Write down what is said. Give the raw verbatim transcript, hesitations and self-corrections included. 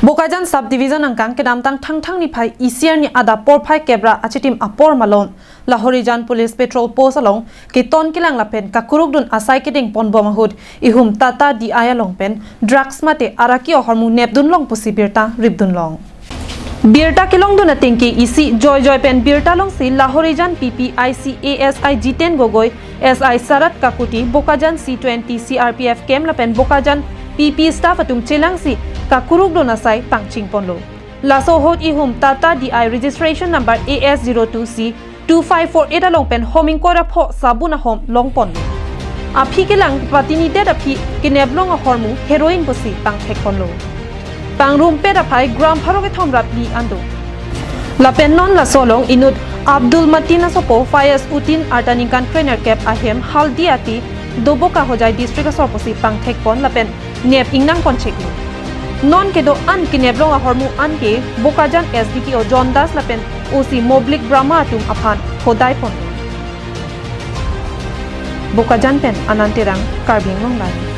Bokajan Subdivision angkang kedamtang Thangthang niphai isi arni adap porphai kep ra achitim apor malom Lahorijan Police Patrol Post along keton kelang lapen kakurukdun asai kedeng ponbom ahut ihum Tata D I along pen drugs mate araki ahormu nepdun long pusi birta ripdun long. Birta kelongdun atengke isi joijoi pen birta longsi Lahorijan P P I C A S I Jiten Gogoi, S I Sarat Kakuti, Bokajan C twenty C R P F camp lapen Bokajan P P staff atum chelangsi kakurukdun asai pangching ponlo. Laso ahut ihum Tata D I registration number A S zero two C two five four eight along pen hom ingkoi ra pho sabun ahom long ponlo. Aphi kelang patini det aphi kenep long ahormu heroin pusi pangthek ponlo. Pangrumpet aphai gram pharo kethom ra phli an do. Lapen non laso along inut Abdul Matin asopo Fayaz Uddin arta ningkan krenerkep ahem Haldiati Doboka Hojai district asor pusi pangthek pon lapen nep ingnang pon cheklo. Non kedo-an kenep long ahormu anke Bokajan S D P O John Das lapen O C Moblik Brahma atum aphan hodai ponlo. Bokajan pen Anand Terang, Karbi Anglong Live.